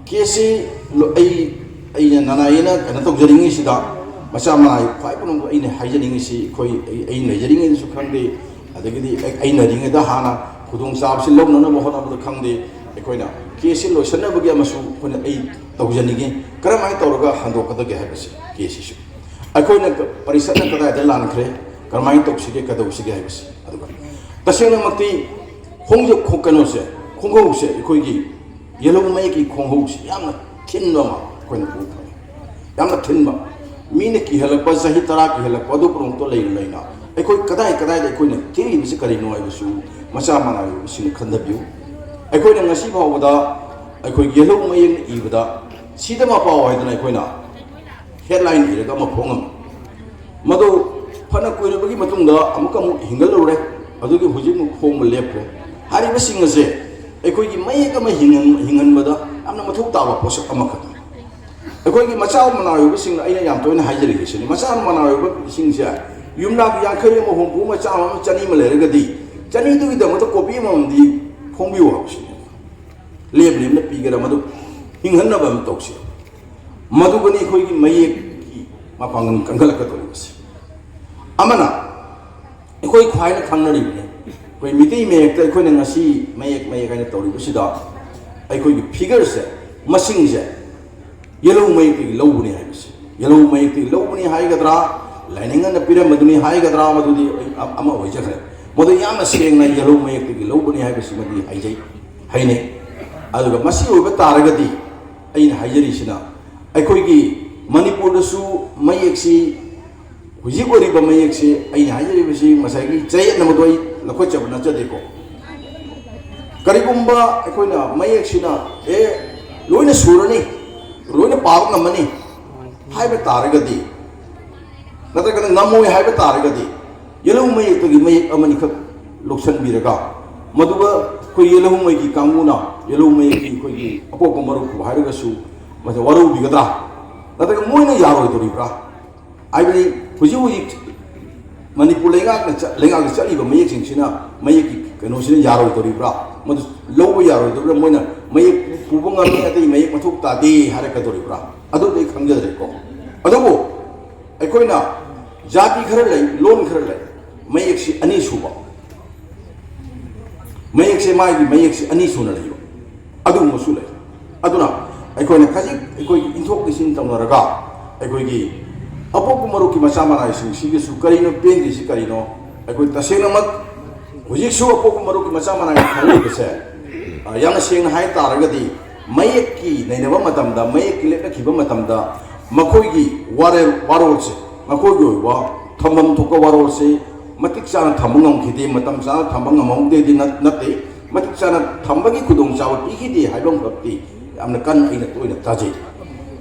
ꯀꯦꯁꯁꯤ ꯂꯣ-, ꯑꯩ, ꯑꯩꯅ ꯅꯅꯥꯏ ꯑꯩꯅ ꯀꯩꯅꯣ ꯇꯧꯖꯔꯤꯉꯩꯁꯤꯗ, ꯃꯆꯥ ꯃꯅꯥꯏ ꯈ꯭ꯋꯥꯏ ꯄꯨꯝꯅꯃꯛ ꯑꯩꯅ ꯍꯥꯏꯖꯅꯤꯡꯉꯤꯁꯤ, ꯑꯩꯈꯣꯏ, ꯑꯩ, ꯑꯩꯅ ꯂꯩꯖꯔꯤꯉꯩꯗꯁꯨ ꯈꯪꯗꯦ, ꯑꯗꯒꯤꯗꯤ ꯑꯩ, ꯑꯩꯅ ꯂꯩꯔꯤꯉꯩꯗ ꯍꯥꯟꯅ ꯈꯨꯗꯣꯡꯆꯥꯕꯁꯤ ꯂꯧꯅꯅꯕ ꯍꯣꯠꯅꯕꯗ ꯈꯪꯗꯦ, ꯑꯩꯈꯣꯏꯅ ꯀꯦꯁꯁꯤ ꯂꯣꯏꯁꯤꯟꯅꯕꯒꯤ ꯑꯃꯁꯨ ꯑꯩꯈꯣꯏꯅ, ꯑꯩ ꯇꯧꯖꯅꯤꯡꯉꯤ꯫ ꯀꯔꯝꯍꯥꯏꯅ ꯇꯧꯔꯒ ꯍꯟꯗꯣꯛꯀꯗꯒꯦ ꯍꯥꯏꯕꯁꯤ ꯀꯦꯁꯁꯤꯁꯨ ꯑꯩꯈꯣꯏꯅ ꯄꯔꯤꯁꯠꯅ ꯀꯗꯥꯏꯗ ꯂꯥꯟꯈ꯭ꯔꯦ, ꯀꯔꯝꯍꯥꯏꯅ ꯇꯧꯁꯤꯒꯦ, ꯀꯩꯗꯧꯁꯤꯒꯦ ꯍꯥꯏꯕꯁꯤ꯫ ꯑꯗꯨꯒ ꯇꯁꯦꯡꯅꯃꯛꯇꯤ ꯈꯣꯡꯖ-, ꯈꯣ-, ꯀꯩꯅꯣꯁꯦ, ꯈꯣꯡꯒꯧꯁꯦ ꯑꯩꯈꯣꯏꯒꯤ ꯌꯦꯜꯍꯧ ꯃꯌꯦꯛꯀꯤ ꯈꯣꯡꯒꯧꯁꯤ ꯌꯥꯝꯅ ꯊꯤꯟꯕ ꯑꯃ ꯑꯩꯈꯣꯏꯅ ꯎꯕ ꯐꯪꯉꯤ꯫ ꯌꯥꯝꯅ ꯊꯤꯟꯕ, ꯃꯤꯅ ꯀꯤꯍꯜꯂꯛꯄ, ꯆꯍꯤ ꯇꯔꯥ ꯀꯤꯍꯜꯂꯛꯄ ꯑꯗꯨ ꯄꯨꯝꯅꯃꯛꯇꯣ ꯂꯩꯅ ꯂꯩꯅ ꯑꯩꯈꯣꯏ ꯀꯗꯥꯏ ꯀꯗꯥꯏꯗ ꯑꯩꯈꯣꯏꯅ ꯊꯤꯔꯤꯕꯁꯤ ꯀꯔꯤꯅꯣ ꯍꯥꯏꯕꯁꯨ ꯃꯆꯥ ꯃꯅꯥꯏ ꯑꯣꯏꯕꯁꯤꯡꯅ ꯈꯟꯊꯕꯤꯌꯨ꯫ ꯑꯩꯈꯣꯏꯅ ꯉꯁꯤ ꯐꯥꯎꯕꯗ ꯑꯩꯈꯣꯏ ꯌꯦꯜꯍꯧ ꯃꯌꯦꯛꯅ ꯏꯕꯗ "ꯁꯤꯗ ꯃꯄꯥꯎ" ꯍꯥꯏꯗꯅ ꯑꯩꯈꯣꯏꯅ ꯍꯦꯗꯂꯥꯏꯟ ꯏꯔꯒ ꯑꯃ ꯐꯣꯡꯉꯝꯃꯤ꯫ ꯃꯗꯨ ꯐꯅ ꯀꯨꯏꯔꯕꯒꯤ ꯃꯇꯨꯡꯗ ꯑꯃꯨꯛꯀ ꯑꯃꯨꯛ ꯍꯤꯡꯒꯠꯂꯨꯔꯦ, ꯑꯗꯨꯒꯤ ꯍꯧꯖꯤꯛ ꯑꯃꯨꯛ ꯐꯣꯡꯕ ꯂꯦꯞꯈ꯭ꯔꯦ꯫ ꯍꯥꯏꯔꯤꯕꯁꯤꯡ ꯑꯁꯦ ꯑꯩꯈꯣꯏꯒꯤ ꯃꯌꯦꯛ ꯑꯃ ꯍꯤꯡꯍꯟ-, ꯍꯤꯡꯍꯟꯕꯗ ꯌꯥꯝꯅ ꯃꯊꯧ ꯇꯥꯕ ꯄꯣꯠꯁꯛ ꯑꯃꯈꯛꯅꯤ꯫ ꯑꯩꯈꯣꯏꯒꯤ ꯃꯆꯥ ꯃꯅꯥ ꯑꯣꯏꯕꯁꯤꯡꯅ ꯑꯩꯅ ꯌꯥꯝ ꯇꯣꯏꯅ ꯍꯥꯏꯖꯔꯤꯕꯁꯤꯅꯤ, ꯃꯆꯥ ꯃꯅꯥ ꯑꯣꯏꯕꯁꯤꯡꯁꯦ ꯌꯨꯝꯅꯥꯛ ꯌꯥꯡꯈꯩ ꯑꯃ, ꯍꯨꯝꯐꯨ ꯑꯃ, ꯆꯥꯝꯃ ꯑꯃ, ꯆꯅꯤ ꯑꯃ ꯂꯩꯔꯒꯗꯤ, ꯆꯅꯤꯗꯨꯒꯤꯗꯃꯛꯇ ꯀꯣꯄꯤ ꯑꯃꯃꯝꯗꯤ ꯐꯣꯡꯕꯤꯌꯨ ꯍꯥꯏꯕꯁꯤꯅꯤ꯫ ꯂꯦꯝ ꯂꯦꯝꯅ ꯄꯤꯒꯦꯔꯥ, ꯃꯗꯨ ꯍꯤꯡꯍꯟꯅꯕ ꯑꯃ ꯇꯧꯁꯤ꯫ ꯃꯗꯨꯒꯅꯤ ꯑꯩꯈꯣꯏꯒꯤ ꯃꯌꯦꯛꯀꯤ ꯃꯄꯥꯡꯒꯜ ꯀꯟꯈꯠꯂꯛꯀꯗꯧꯔꯤꯕꯁꯤ꯫ ꯑꯃꯅ, ꯑꯩꯈꯣꯏ ꯈ꯭ꯋꯥꯏꯅ ꯈꯪꯅꯔꯤꯕꯅꯤ, ꯑꯩꯈꯣꯏ ꯃꯤꯇꯩ ꯃꯌꯦꯛꯇ ꯑꯩꯈꯣꯏꯅ ꯉꯁꯤ ꯃꯌꯦꯛ ꯃꯌꯦꯛ ꯍꯥꯏꯅ ꯇꯧꯔꯤꯕꯁꯤꯗ ꯑꯩꯈꯣꯏꯒꯤ ꯐꯤꯒꯔꯁꯦ, ꯃꯁꯤꯡꯁꯦ ꯌꯦꯜꯍꯧ ꯃꯌꯦꯛꯇꯒꯤ ꯂꯧꯕꯅꯤ ꯍꯥꯏꯕꯁꯦ, ꯌꯦꯜꯍꯧ ꯃꯌꯦꯛꯇꯒꯤ ꯂꯧꯕꯅꯤ ꯍꯥꯏꯒꯗ꯭ꯔꯥ, ꯂꯥꯏꯅꯤꯡ ꯑꯃꯅ ꯄꯤꯔꯝꯕꯗꯨꯅꯤ ꯍꯥꯏꯒꯗ꯭ꯔꯥ, ꯃꯗꯨꯗꯤ ꯑꯩ ꯑ-, ꯑꯃ ꯑꯣꯏꯖꯈ꯭ꯔꯦ꯫ ꯃꯗꯨ ꯌꯥꯝꯅ ꯁꯦꯡꯅ ꯌꯦꯜꯍꯧ ꯃꯌꯦꯛꯇꯒꯤ ꯂꯧꯕꯅꯤ ꯍꯥꯏꯕꯁꯤꯃꯗꯤ ꯍꯥꯏꯖꯩ, ꯍꯥꯏꯅꯩ꯫ ꯑꯗꯨꯒ ꯃꯁꯤ ꯑꯣꯏꯕ ꯇꯥꯔꯒꯗꯤ, ꯑꯩꯅ ꯍꯥꯏꯖꯔꯤꯁꯤꯅ, ꯑꯩꯈꯣꯏꯒꯤ ꯃꯅꯤꯄꯨꯔꯗꯁꯨ ꯃꯌꯦꯛꯁꯤ, ꯍꯧꯖꯤꯛ ꯑꯣꯏꯔꯤꯕ ꯃꯌꯦꯛꯁꯤ, ꯑꯩꯅ ꯍꯥꯏꯖꯔꯤꯕꯁꯤ ꯉꯁꯥꯏꯒꯤ ꯆꯌꯦꯠꯅꯕꯗꯣ ꯑꯩ ꯂꯧꯈꯠꯆꯕ ꯅꯠꯆꯗꯦꯀꯣ꯫ ꯀꯔꯤꯒꯨꯝꯕ ꯑꯩꯈꯣꯏꯅ ꯃꯌꯦꯛꯁꯤꯅ ꯑꯦ ꯂꯣꯏꯅ ꯁꯨꯔꯅꯤ, ꯂꯣꯏꯅ ꯄꯥꯕ ꯉꯝꯃꯅꯤ ꯍꯥꯏꯕ ꯇꯥꯔꯒꯗꯤ, ꯅꯠꯇ꯭ꯔꯒꯅ ꯉꯝꯃꯣꯏ ꯍꯥꯏꯕ ꯇꯥꯔꯒꯗꯤ, ꯌꯦꯜꯍꯧ ꯃꯌꯦꯛꯇꯒꯤ ꯃꯌꯦꯛ ꯑꯃꯅꯤꯈꯛ ꯂꯧꯁꯤꯟꯕꯤꯔꯒ, ꯃꯗꯨꯒ ꯑꯩꯈꯣꯏ ꯌꯦꯜꯍꯧ ꯃꯩꯒꯤ ꯀꯥꯡꯕꯨꯅ ꯌꯦꯜꯍꯧ ꯃꯌꯦꯛꯀꯤ ꯑꯩꯈꯣꯏꯒꯤ ꯑꯄꯣꯛꯄ ꯃꯔꯨꯞꯄꯨ ꯍꯥꯏꯔꯒꯁꯨ ꯃꯁꯤ ꯋꯥꯔꯧꯕꯤꯒꯗ꯭ꯔꯥ? ꯅꯠꯇ꯭ꯔꯒ ꯃꯣꯏꯅ ꯌꯥꯔꯣꯏꯗꯣꯔꯤꯕ꯭ꯔꯥ? ꯍꯥꯏꯕꯗꯤ ꯍꯧꯖꯤꯛ ꯍꯧꯖꯤꯛ ꯃꯅꯤꯄꯨꯔ ꯂꯩꯉꯥꯛꯅ ꯆꯠ-, ꯂꯩꯉꯥꯛꯇ ꯆꯠꯂꯤꯕ ꯃꯌꯦꯛꯁꯤꯡꯁꯤꯅ, ꯃꯌꯦꯛꯀꯤ ꯀꯩꯅꯣꯁꯤꯅ ꯌꯥꯔꯣꯏꯗꯣꯔꯤꯕ꯭ꯔꯥ? ꯃꯗꯨ ꯂꯧꯕ ꯌꯥꯔꯣꯏꯗꯣꯔꯤꯕ꯭ꯔꯥ? ꯃꯣꯏꯅ ꯃꯌꯦꯛ ꯄꯨꯕ ꯉꯝꯃꯤ, ꯑꯇꯩ ꯃꯌꯦꯛ ꯃꯊꯧ ꯇꯥꯗꯦ ꯍꯥꯏꯔꯛꯀꯗꯣꯔꯤꯕ꯭ꯔꯥ? ꯑꯗꯨꯗꯤ ꯑꯩ ꯈꯪꯖꯗ꯭ꯔꯦꯀꯣ꯫ ꯑꯗꯨꯕꯨ ꯑꯩꯈꯣꯏꯅ ꯖꯥꯇꯤ ꯈꯔ ꯂꯩ, ꯂꯣꯟ ꯈꯔ ꯂꯩ, ꯃꯌꯦꯛꯁꯤ ꯑꯅꯤ ꯁꯨꯕ, ꯃꯌꯦꯛꯁꯦ, ꯃꯥꯒꯤ ꯃꯌꯦꯛꯁꯦ ꯑꯅꯤ ꯁꯨꯅ ꯂꯩꯕ ꯑꯗꯨꯒꯨꯝꯕꯁꯨ ꯂꯩ꯫ ꯑꯗꯨꯅ ꯑꯩꯈꯣꯏꯅ ꯈꯖꯤꯛ ꯑꯩꯈꯣꯏꯒꯤ ꯏꯟꯊꯣꯛ ꯏꯟꯁꯤꯟ ꯇꯧꯅꯔꯒ, ꯑꯩꯈꯣꯏꯒꯤ ꯑꯄꯣꯛꯄ ꯃꯔꯨꯞꯀꯤ ꯃꯆꯥ ꯃꯅꯥꯏꯁꯤꯡꯁꯤꯒꯤꯁꯨ ꯀꯔꯤꯅꯣ ꯄꯦꯟꯗ꯭ꯔꯤꯁꯤ ꯀꯔꯤꯅꯣ? ꯑꯩꯈꯣꯏ ꯇꯁꯦꯡꯅꯃꯛ ꯍꯧꯖꯤꯛꯁꯨ ꯑꯄꯣꯛꯄ ꯃꯔꯨꯞꯀꯤ ꯃꯆꯥ ꯃꯅꯥꯏ ꯈꯪꯂꯤꯕꯁꯦ, ꯑ, ꯌꯥꯝꯅ ꯁꯦꯡꯅ ꯍꯥꯏ ꯇꯥꯔꯒꯗꯤ, ꯃꯌꯦꯛꯀꯤ ꯅꯩꯅꯕ ꯃꯇꯝꯗ, ꯃꯌꯦꯛꯀꯤ ꯂꯦꯞꯅꯈꯤꯕ ꯃꯇꯝꯗ, ꯃꯈꯣꯏꯒꯤ ꯋꯥꯔꯦꯜ-, ꯋꯥꯔꯣꯜꯁꯦ, ꯃꯈꯣꯏꯒꯤ ꯑꯣꯏꯕ ꯊꯝꯐꯝ ꯊꯣꯛꯄ ꯋꯥꯔꯣꯜꯁꯦ ꯃꯇꯤꯛ ꯆꯥꯅ ꯊꯝꯕ ꯉꯝꯈꯤꯗꯦ, ꯃꯇꯝ ꯆꯥꯅ ꯊꯝꯕ ꯉꯝꯍꯧꯗꯦꯗꯤ ꯅꯠ-, ꯅꯠꯇꯦ, ꯃꯇꯤꯛ ꯆꯥꯅ ꯊꯝꯕꯒꯤ ꯈꯨꯗꯣꯡꯆꯥꯕ ꯄꯤꯈꯤꯗꯦ ꯍꯥꯏꯕ ꯑꯃꯈꯛꯇꯤ ꯌꯥꯝꯅ ꯀꯟꯅ ꯑꯩꯅ ꯇꯣꯏꯅ ꯇꯥꯖꯩ꯫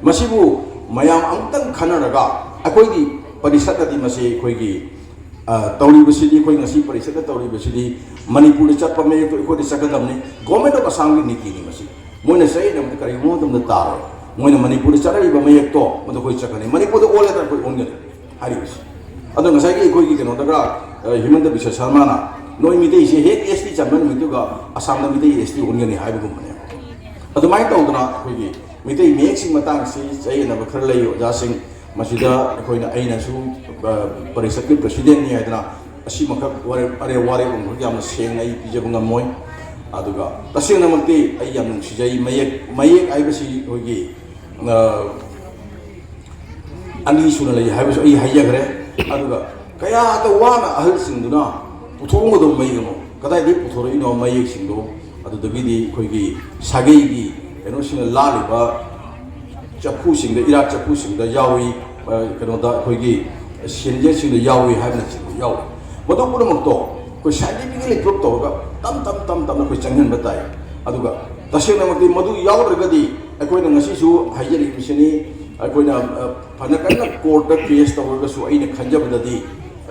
ꯃꯁꯤꯕꯨ ꯃꯌꯥꯝ ꯑꯃꯨꯛꯇꯪ ꯈꯟꯅꯔꯒ, ꯑꯩꯈꯣꯏꯒꯤ ꯄꯔꯤꯁꯠꯅꯗꯤ ꯃꯁꯤ ꯑꯩꯈꯣꯏꯒꯤ, ꯑ, ꯇꯧꯔꯤꯕꯁꯤꯗꯤ, ꯑꯩꯈꯣꯏ ꯉꯁꯤ ꯄꯔꯤꯁꯠꯅ ꯇꯧꯔꯤꯕꯁꯤꯗꯤ ꯃꯅꯤꯄꯨꯔꯗ ꯆꯠꯄ ꯃꯌꯦꯛꯇꯣ ꯑꯩꯈꯣꯏꯗ ꯆꯠꯀꯗꯕꯅꯤ, Government of Assamꯒꯤ ꯅꯤꯇꯤꯅꯤ ꯃꯁꯤ꯫ ꯃꯣꯏꯅ ꯆꯌꯦꯠꯅꯕꯗ ꯀꯔꯤꯒꯨꯝꯕ ꯃꯇꯝꯗ ꯇꯥꯔꯣꯏ꯫ ꯃꯣꯏꯅ ꯃꯅꯤꯄꯨꯔꯗ ꯆꯠꯅꯔꯤꯕ ꯃꯌꯦꯛꯇꯣ ꯃꯗꯨ ꯑꯩꯈꯣꯏ ꯆꯠꯀꯅꯤ, ꯃꯅꯤꯄꯨꯔꯗ ꯑꯣꯜꯂꯦꯗꯅ ꯑꯩꯈꯣꯏ ꯑꯣꯟꯒꯅꯤ ꯍꯥꯏꯔꯤꯕꯁꯤ꯫ ꯑꯗꯣ ꯉꯁꯥꯏꯒꯤ ꯑꯩꯈꯣꯏꯒꯤ ꯀꯩꯅꯣꯗꯒ, ꯑ, ꯍꯤꯃꯟꯇ ꯕꯤꯁ꯭ꯋ ꯁꯔꯃꯅ ꯅꯣꯏ ꯃꯤꯇꯩꯁꯦ ꯍꯦꯛ S T ꯆꯟꯕ ꯅꯨꯃꯤꯠꯇꯨꯒ ꯑꯁꯥꯝꯗ ꯃꯤꯇꯩ S T ꯑꯣꯟꯒꯅꯤ ꯍꯥꯏꯕꯒꯨꯝꯕꯅꯦ꯫ ꯑꯗꯨꯃꯥꯏꯅ ꯇꯧꯗꯅ ꯑꯩꯈꯣꯏꯒꯤ ꯃꯤꯇꯩ ꯃꯌꯦꯛꯁꯤꯡ ꯃꯇꯥꯡꯁꯤ ꯆꯌꯦꯠꯅꯕ ꯈꯔ ꯂꯩ ꯑꯣꯖꯥꯁꯤꯡ꯫ ꯃꯁꯤꯗ ꯑꯩꯈꯣꯏꯅ, ꯑꯩꯅꯁꯨ, ꯑ, ꯄꯔꯤꯁꯠꯀꯤ presidentꯅꯤ ꯍꯥꯏꯗꯅ ꯑꯁꯤꯃꯈꯛ ꯋꯥꯔꯦꯞ, ꯑꯔꯦꯞ ꯋꯥꯔꯦꯞ ꯑꯃꯈꯛ ꯌꯥꯝꯅ ꯁꯦꯡꯅ ꯑꯩ ꯄꯤꯖꯕ ꯉꯝꯃꯣꯏ꯫ ꯑꯗꯨꯒ ꯇꯁꯦꯡꯅꯃꯛꯇꯤ ꯑꯩ ꯌꯥꯝ ꯅꯨꯡꯁꯤꯖꯩ꯫ ꯃꯌꯦꯛ, ꯃꯌꯦꯛ ꯍꯥꯏꯕꯁꯤ ꯑꯩꯈꯣꯏꯒꯤ, ꯑ, ꯑꯅꯤ ꯁꯨꯅ ꯂꯩ ꯍꯥꯏꯕꯁꯨ ꯑꯩ ꯍꯥꯏꯖꯈ꯭ꯔꯦ꯫ ꯑꯗꯨꯒ ꯀꯌꯥꯗ ꯋꯥꯅ ꯑꯍꯜꯁꯤꯡꯗꯨꯅ ꯄꯨꯊꯣꯛꯂꯝꯒꯗꯧꯕ ꯃꯌꯦꯛ ꯑꯃ, ꯀꯗꯥꯏꯗꯒꯤ ꯄꯨꯊꯣꯔꯛꯏꯅꯣ ꯃꯌꯦꯛꯁꯤꯡꯗꯣ? ꯑꯗꯨꯗꯒꯤꯗꯤ ꯑꯩꯈꯣꯏꯒꯤ ꯁꯥꯒꯩꯒꯤ ꯀꯩꯅꯣꯁꯤꯡꯅ ꯂꯥꯜꯂꯤꯕ ꯆꯐꯨꯁꯤꯡꯗ, ꯏꯔꯥꯠ ꯆꯐꯨꯁꯤꯡꯗ ꯌꯥꯎꯏ, ꯑ, ꯀꯩꯅꯣꯗ ꯑꯩꯈꯣꯏꯒꯤ ꯁꯦꯟꯖꯦꯠꯁꯤꯡꯗ ꯌꯥꯎꯏ ꯍꯥꯏꯕꯅꯆꯤꯡꯕ ꯌꯥꯎꯔꯤ꯫ ꯃꯗꯨ ꯄꯨꯝꯅꯃꯛꯇꯣ ꯑꯩꯈꯣꯏ scientifically prove ꯇꯧꯔꯒ ꯇꯞ ꯇꯞ ꯇꯞ ꯇꯞꯅ ꯑꯩꯈꯣꯏ ꯆꯪꯍꯟꯕ ꯇꯥꯏ꯫ ꯑꯗꯨꯒ ꯇꯁꯦꯡꯅꯃꯛꯇꯤ ꯃꯗꯨ ꯌꯥꯎꯗ꯭ꯔꯒꯗꯤ ꯑꯩꯈꯣꯏꯅ ꯉꯁꯤꯁꯨ ꯍꯥꯏꯖꯔꯤꯕꯁꯤꯅꯤ, ꯑꯩꯈꯣꯏꯅ, ꯑ, ꯐꯅ ꯀꯟꯅ ꯀꯣꯔꯠꯇ ꯀꯦꯁ ꯇꯧꯔꯒꯁꯨ ꯑꯩꯅ ꯈꯟꯖꯕꯗꯗꯤ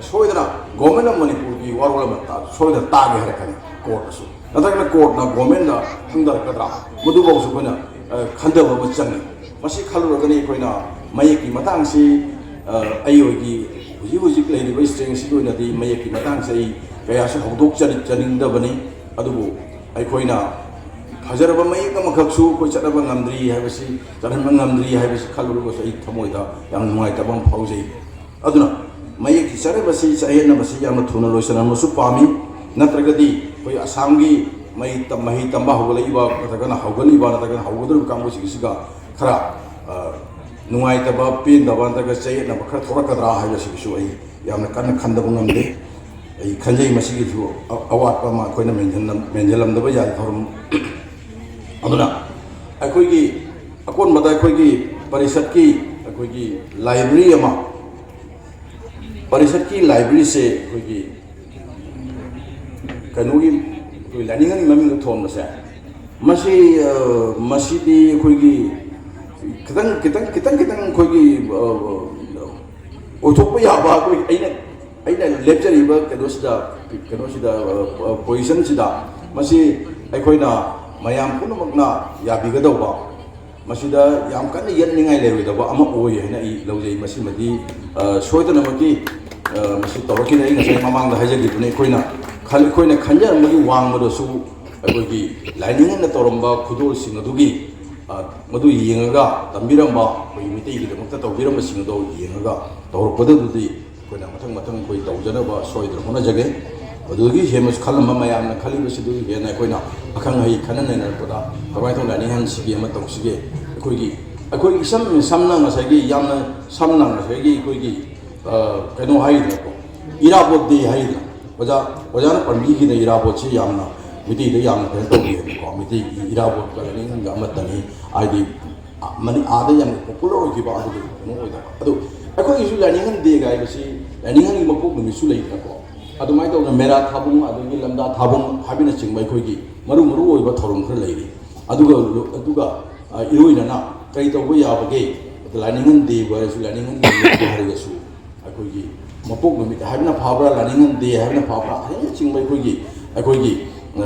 ꯁꯣꯏꯗꯅ ꯒꯣꯔꯃꯦꯟ ꯑꯣꯐ ꯃꯅꯤꯄꯨꯔꯒꯤ ꯋꯥꯔꯣꯜ ꯑꯃ ꯇꯥ-, ꯁꯣꯏꯗꯅ ꯇꯥꯒꯦ ꯍꯥꯏꯔꯛꯀꯅꯤ ꯀꯣꯔꯠꯇꯁꯨ꯫ ꯅꯠꯇ꯭ꯔꯒꯅ ꯀꯣꯔꯠꯅ ꯒꯣꯔꯃꯦꯟꯗ ꯍꯪꯊꯔꯛꯀꯗ꯭ꯔꯥ? ꯃꯗꯨꯐꯥꯎꯁꯨ ꯑꯩꯈꯣꯏꯅ, ꯑ, ꯈꯟꯊꯕ ꯑꯃ ꯆꯪꯉꯤ꯫ ꯃꯁꯤ ꯈꯜꯂꯨꯔꯒꯅꯤ ꯑꯩꯈꯣꯏꯅ ꯃꯌꯦꯛꯀꯤ ꯃꯇꯥꯡꯁꯤ, ꯑ, ꯑꯩ ꯑꯣꯏꯒꯤ ꯍꯧꯖꯤꯛ ꯍꯧꯖꯤꯛ ꯂꯩꯔꯤꯕ ꯏꯁꯇ꯭ꯔꯦꯡꯁꯤꯒꯤ ꯑꯣꯏꯅꯗꯤ ꯃꯌꯦꯛꯀꯤ ꯃꯇꯥꯡꯁꯦ ꯑꯩ ꯀꯌꯥꯁꯨ ꯍꯧꯗꯣꯛꯆꯅꯤꯡꯗꯕꯅꯤ꯫ ꯑꯗꯨꯕꯨ ꯑꯩꯈꯣꯏꯅ ꯐꯖꯔꯕ ꯃꯌꯦꯛ ꯑꯃꯈꯛꯁꯨ ꯑꯩꯈꯣꯏ ꯆꯠꯅꯕ ꯉꯝꯗ꯭ꯔꯤ ꯍꯥꯏꯕꯁꯤ, ꯆꯠꯍꯟꯕ ꯉꯝꯗ꯭ꯔꯤ ꯍꯥꯏꯕꯁꯤ ꯈꯜꯂꯨꯔꯒꯁꯨ ꯑꯩ ꯊꯃꯣꯏꯗ ꯌꯥꯝ ꯅꯨꯡꯉꯥꯏꯇꯕ ꯑꯃ ꯐꯥꯎꯖꯩ꯫ ꯑꯗꯨꯅ ꯃꯌꯦꯛꯀꯤ ꯆꯠꯅꯕꯁꯤ, ꯆꯌꯦꯠꯅꯕꯁꯤ ꯌꯥꯝꯅ ꯊꯨꯅ ꯂꯣꯏꯁꯤꯟꯍꯟꯕꯁꯨ ꯄꯥꯝꯃꯤ꯫ ꯅꯠꯇ꯭ꯔꯒꯗꯤ ꯑꯩꯈꯣꯏ ꯑꯁꯥꯝꯒꯤ ꯃꯍꯩ ꯇꯝ-, ꯃꯍꯩ ꯇꯝꯕ ꯍꯧꯒꯠꯂꯛꯏꯕ ꯅꯠꯇ꯭ꯔꯒꯅ ꯍꯧꯒꯠꯂꯤꯕ ꯅꯠꯇ꯭ꯔꯒꯅ ꯍꯧꯒꯗꯧꯔꯤꯕ ꯀꯥꯡꯕꯨꯁꯤꯡꯁꯤꯒ ꯈꯔ, ꯑ, ꯅꯨꯡꯉꯥꯏꯇꯕ, ꯄꯦꯟꯗꯕ ꯅꯠꯇ꯭ꯔꯒ ꯆꯌꯦꯠꯅꯕ ꯈꯔ ꯊꯣꯛꯂꯛꯀꯗ꯭ꯔꯥ ꯍꯥꯏꯕꯁꯤꯒꯤꯁꯨ ꯑꯩ ꯌꯥꯝꯅ ꯀꯟꯅ ꯈꯟꯗꯕ ꯉꯝꯗꯦ꯫ ꯑꯩ ꯈꯟꯖꯩ ꯃꯁꯤꯒꯤꯁꯨ ꯑ-, ꯑꯋꯥꯠꯄ ꯑꯃ ꯑꯩꯈꯣꯏꯅ ꯃꯦꯟꯁꯤꯟꯂꯝ-, ꯃꯦꯟꯁꯤꯜꯂꯝꯗꯕ ꯌꯥꯏ ꯊꯧꯔꯝ꯫ ꯑꯗꯨꯅ ꯑꯩꯈꯣꯏꯒꯤ ꯑꯀꯣꯟꯕꯗ ꯑꯩꯈꯣꯏꯒꯤ ꯄꯔꯤꯁꯠꯀꯤ ꯑꯩꯈꯣꯏꯒꯤ ꯂꯥꯏꯕ꯭ꯔꯦꯔꯤ ꯑꯃ, ꯄꯔꯤꯁꯠꯀꯤ ꯂꯥꯏꯕ꯭ꯔꯦꯔꯤꯁꯦ ꯑꯩꯈꯣꯏꯒꯤ ꯀꯩꯅꯣꯒꯤ, ꯑꯩꯈꯣꯏ ꯂꯥꯏꯅꯤꯡ ꯑꯃꯒꯤ ꯃꯃꯤꯡꯗ ꯊꯣꯟꯕꯁꯦ, ꯃꯁꯤ, ꯑ, ꯃꯁꯤꯗꯤ ꯑꯩꯈꯣꯏꯒꯤ ꯈꯤꯇꯪ, ꯈꯤꯇꯪ, ꯈꯤꯇꯪ, ꯈꯤꯇꯪ ꯑꯩꯈꯣꯏꯒꯤ, ꯑ, ꯑꯣꯏꯊꯣꯛꯄ ꯌꯥꯕ, ꯑꯩꯈꯣꯏ, ꯑꯩꯅ, ꯑꯩꯅ ꯂꯦꯞꯆꯔꯤꯕ ꯀꯩꯅꯣꯁꯤꯗ, ꯀꯩꯅꯣꯁꯤꯗ, ꯑ, ꯑ, ꯄꯣꯖꯤꯁꯟꯁꯤꯗ ꯃꯁꯤ ꯑꯩꯈꯣꯏꯅ ꯃꯌꯥꯝ ꯄꯨꯝꯅꯃꯛꯅ ꯌꯥꯕꯤꯒꯗꯧꯕ, ꯃꯁꯤꯗ ꯌꯥꯝ ꯀꯟꯅ ꯌꯦꯠꯅꯤꯡꯉꯥꯏ ꯂꯩꯔꯣꯏꯗꯕ ꯑꯃ ꯑꯣꯏ ꯍꯥꯏꯅ ꯑꯩ ꯂꯧꯖꯩ꯫ ꯃꯁꯤꯃꯗꯤ, ꯑ, ꯁꯣꯏꯗꯅꯃꯛꯀꯤ, ꯑ, ꯃꯁꯤ ꯇꯧꯔꯛꯈꯤꯅꯤ꯫ ꯑꯩ ꯉꯁꯥꯏ ꯃꯃꯥꯡꯗ ꯍꯥꯏꯖꯈꯤꯕꯅꯤ, ꯑꯩꯈꯣꯏꯅ ꯈꯜ-, ꯑꯩꯈꯣꯏꯅ ꯈꯟꯖꯔꯝꯕꯒꯤ ꯋꯥꯡꯃꯗꯁꯨ ꯑꯩꯈꯣꯏꯒꯤ ꯂꯥꯏꯅꯤꯡ ꯑꯃꯅ ꯇꯧꯔꯝꯕ ꯈꯨꯗꯣꯜꯁꯤꯡ ꯑꯗꯨꯒꯤ, ꯑ, ꯃꯗꯨ ꯌꯦꯡꯉꯒ ꯇꯝꯕꯤꯔꯝꯕ, ꯑꯩꯈꯣꯏꯒꯤ ꯃꯤꯇꯩꯒꯤꯗꯃꯛꯇ ꯇꯧꯕꯤꯔꯝꯕꯁꯤꯡ ꯑꯗꯨ ꯌꯦꯡꯉꯒ ꯇꯧꯔꯛꯄꯗꯨꯗꯤ ꯑꯩꯈꯣꯏꯅ ꯃꯊꯪ ꯃꯊꯪ ꯑꯩꯈꯣꯏ ꯇꯧꯖꯅꯕ ꯁꯣꯏꯗꯅ ꯍꯣꯠꯅꯖꯒꯦ꯫ ꯑꯗꯨꯗꯒꯤ ꯍꯦꯟꯅꯁꯨ ꯈꯜꯂꯝꯕ ꯃꯌꯥꯝꯅ ꯈꯜꯂꯤꯕꯁꯤꯗꯒꯤ ꯍꯦꯟꯅ ꯑꯩꯈꯣꯏꯅ ꯑꯈꯪ ꯑꯍꯩ ꯈꯟꯅ ꯅꯩꯅꯔꯛꯄꯗ ꯀꯃꯥꯏꯅ ꯇꯧꯅ ꯂꯥꯏꯅꯤꯡꯍꯟꯁꯤꯒꯦ ꯑꯃ ꯇꯧꯁꯤꯒꯦ꯫ ꯑꯩꯈꯣꯏꯒꯤ, ꯑꯩꯈꯣꯏꯒꯤ ꯏꯁꯝ ꯁꯝꯅ ꯉꯁꯥꯏꯒꯤ ꯌꯥꯝꯅ ꯁꯝꯅ ꯉꯁꯥꯏꯒꯤ ꯑꯩꯈꯣꯏꯒꯤ, ꯑ, ꯀꯩꯅꯣ ꯍꯥꯏꯒꯗ꯭ꯔꯥꯀꯣ, ꯏꯔꯥꯕꯣꯠ ꯗꯦ ꯍꯥꯏꯒꯗ꯭ꯔꯥ? ꯑꯣꯖꯥ, ꯑꯣꯖꯥꯅ ꯄꯟꯕꯤꯈꯤꯗ ꯏꯔꯥꯕꯣꯠꯁꯤ ꯌꯥꯝꯅ ꯃꯤꯇꯩꯗ ꯌꯥꯝꯅ ꯀꯩꯅꯣ ꯇꯧꯕꯤꯌꯦꯕꯀꯣ꯫ ꯃꯤꯇꯩꯒꯤ ꯏꯔꯥꯕꯣꯠꯀ ꯂꯥꯏꯅꯤꯡꯒ ꯑꯃꯠꯇꯅꯤ꯫ ꯍꯥꯏꯗꯤ, ꯑ, ꯃꯅꯤ-, ꯑꯥꯗ ꯌꯥꯝꯅ ꯄꯣꯄꯨꯂꯔ ꯑꯣꯏꯈꯤꯕ ꯑꯗꯨꯒꯤ ꯀꯩꯅꯣ ꯑꯣꯏꯗꯕ꯫ ꯑꯗꯨ ꯑꯩꯈꯣꯏꯒꯤꯁꯨ ꯂꯥꯏꯅꯤꯡꯍꯟ ꯗꯦꯒ ꯍꯥꯏꯕꯁꯤ ꯂꯥꯏꯅꯤꯡꯍꯟꯒꯤ ꯃꯄꯣꯛ ꯅꯨꯃꯤꯠꯁꯨ ꯂꯩꯗꯅꯀꯣ꯫ ꯑꯗꯨꯃꯥꯏꯅ ꯇꯧꯗꯅ ꯃꯦꯔꯥ ꯊꯥꯕꯨꯡ, ꯑꯗꯒꯤ ꯂꯝꯗꯥ ꯊꯥꯕꯨꯡ ꯍꯥꯏꯕꯅꯆꯤꯡꯕ ꯑꯩꯈꯣꯏꯒꯤ ꯃꯔꯨ ꯃꯔꯨ ꯑꯣꯏꯕ ꯊꯧꯔꯝ ꯈꯔ ꯂꯩꯔꯤ꯫ ꯑꯗꯨꯒ, ꯑꯗꯨꯒ, ꯑ, ꯏꯔꯣꯏꯅꯅ ꯀꯔꯤ ꯇꯧꯕ ꯌꯥꯕꯒꯦ? ꯂꯥꯏꯅꯤꯡꯉꯣꯟ ꯗꯦꯕꯨ ꯍꯥꯏꯔꯁꯨ, ꯂꯥꯏꯅꯤꯡꯉꯣꯟ ꯗꯦꯕꯨ ꯍꯥꯏꯔꯒꯁꯨ, ꯑꯩꯈꯣꯏꯒꯤ ꯃꯄꯣꯛ ꯅꯨꯃꯤꯠ ꯍꯥꯏꯕꯅ ꯐꯕ꯭ꯔꯥ, ꯂꯥꯏꯅꯤꯡꯉꯣꯟ ꯗꯦ ꯍꯥꯏꯕꯅ ꯐꯕ꯭ꯔꯥ ꯍꯥꯏꯕꯅꯆꯤꯡꯕ ꯑꯩꯈꯣꯏꯒꯤ, ꯑꯩꯈꯣꯏꯒꯤ, ꯑ,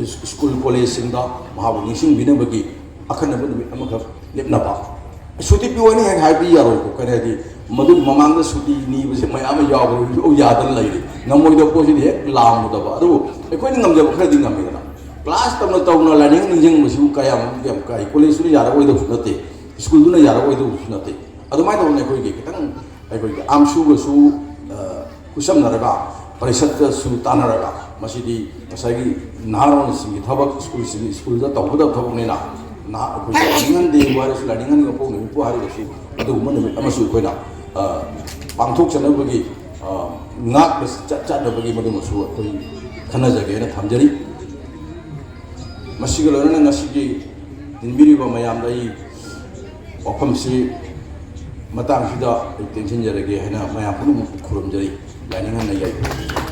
ꯁ꯭ꯀꯨꯜ ꯀꯣꯂꯦꯖꯁꯤꯡꯗ ꯃꯍꯥꯛꯄꯨ ꯅꯤꯡꯁꯤꯡꯕꯤꯅꯕꯒꯤ ꯑꯈꯟꯅꯕ ꯅꯨꯃꯤꯠ ꯑꯃꯈꯛ ꯂꯦꯞꯅꯕ꯫ ꯁꯨꯇꯤ ꯄꯤꯌꯨ ꯍꯥꯏꯅ ꯍꯦꯛ ꯍꯥꯏꯕꯤ ꯌꯥꯔꯣꯏꯀꯣ, ꯀꯔꯤ ꯍꯥꯏꯗꯤ, ꯃꯗꯨꯒꯤ ꯃꯃꯥꯡꯗ ꯁꯨꯇꯤ ꯅꯤꯕꯁꯦ ꯃꯌꯥꯝ ꯑꯃ ꯌꯥꯎꯕ ꯌꯥꯗꯅ ꯂꯩꯔꯤ꯫ ꯉꯝꯃꯣꯏꯗꯕ ꯄꯣꯠꯁꯤꯗꯤ ꯍꯦꯛ ꯂꯥꯝꯃꯨꯗꯕ꯫ ꯑꯗꯨꯕꯨ ꯑꯩꯈꯣꯏꯅ ꯉꯝꯖꯕ ꯈꯔꯗꯤ ꯉꯝꯃꯤꯗꯅ꯫ ꯀ꯭ꯂꯥꯁ ꯇꯧꯅ ꯇꯧꯅ ꯂꯥꯏꯅꯤꯡ ꯅꯤꯡꯁꯤꯡꯕꯁꯤꯕꯨ ꯀꯌꯥꯝ, ꯀꯌꯥꯝ ꯀꯥꯏ? ꯀꯣꯂꯦꯖꯇꯨꯅ ꯌꯥꯔꯛꯑꯣꯏꯗꯕꯁꯨ ꯅꯠꯇꯦ, ꯁ꯭ꯀꯨꯜꯗꯨꯅ ꯌꯥꯔꯛꯑꯣꯏꯗꯕꯁꯨ ꯅꯠꯇꯦ꯫ ꯑꯗꯨꯃꯥꯏꯅ ꯇꯧꯗꯅ ꯑꯩꯈꯣꯏꯒꯤ ꯈꯤꯇꯪ, ꯑꯩꯈꯣꯏꯒꯤ ꯑꯥꯝꯁꯨꯒꯁꯨ, ꯑ, ꯈꯨꯠꯁꯝꯅꯔꯒ, ꯄꯔꯤꯁꯠꯀꯁꯨ ꯇꯥꯟꯅꯔꯒ, ꯃꯁꯤꯗꯤ ꯉꯁꯥꯏꯒꯤ ꯅꯍꯥꯔꯣꯜꯁꯤꯡꯒꯤ ꯊꯕꯛ, ꯁ꯭ꯀꯨꯜꯁꯤꯡꯒꯤ ꯁ꯭ꯀꯨꯜꯗ ꯇꯧꯒꯗꯕ ꯊꯕꯛꯅꯤꯅ, ꯅꯍꯥ ꯑꯩꯈꯣꯏ ꯂꯥꯏꯅꯤꯡꯍꯟ ꯗꯦꯕꯨ ꯍꯥꯏꯔꯁꯨ, ꯂꯥꯏꯅꯤꯡꯍꯟ ꯃꯄꯣꯛ ꯅꯨꯃꯤꯠꯄꯨ ꯍꯥꯏꯔꯒꯁꯨ, ꯑꯗꯨꯒꯨꯝꯕ ꯅꯨꯃꯤꯠ ꯑꯃꯁꯨ ꯑꯩꯈꯣꯏꯅ, ꯑ, ꯄꯥꯡꯊꯣꯛꯆꯅꯕꯒꯤ, ꯑ, ꯉꯥꯛꯅ ꯆꯠ-, ꯆꯠꯅꯕꯒꯤ ꯃꯗꯨꯃꯁꯨ ꯑꯩꯈꯣꯏ ꯈꯟꯅꯖꯒꯦꯅ ꯊꯝꯖꯔꯤ꯫ ꯃꯁꯤꯒ ꯂꯣꯏꯅꯅ ꯉꯁꯤꯒꯤ ꯇꯤꯟꯕꯤꯔꯤꯕ ꯃꯌꯥꯝꯗ ꯑꯩ ꯋꯥꯐꯝꯁꯤ ꯃꯇꯥꯡꯁꯤꯗ ꯑꯩ ꯇꯦꯟꯁꯤꯟꯖꯔꯒꯦ ꯍꯥꯏꯅ ꯃꯌꯥꯝ ꯄꯨꯝꯅꯃꯛꯄꯨ ꯈꯨꯔꯨꯝꯖꯔꯤ꯫ ꯂꯥꯏꯅꯤꯡꯍꯟꯅ ꯌꯥꯏꯐꯩ꯫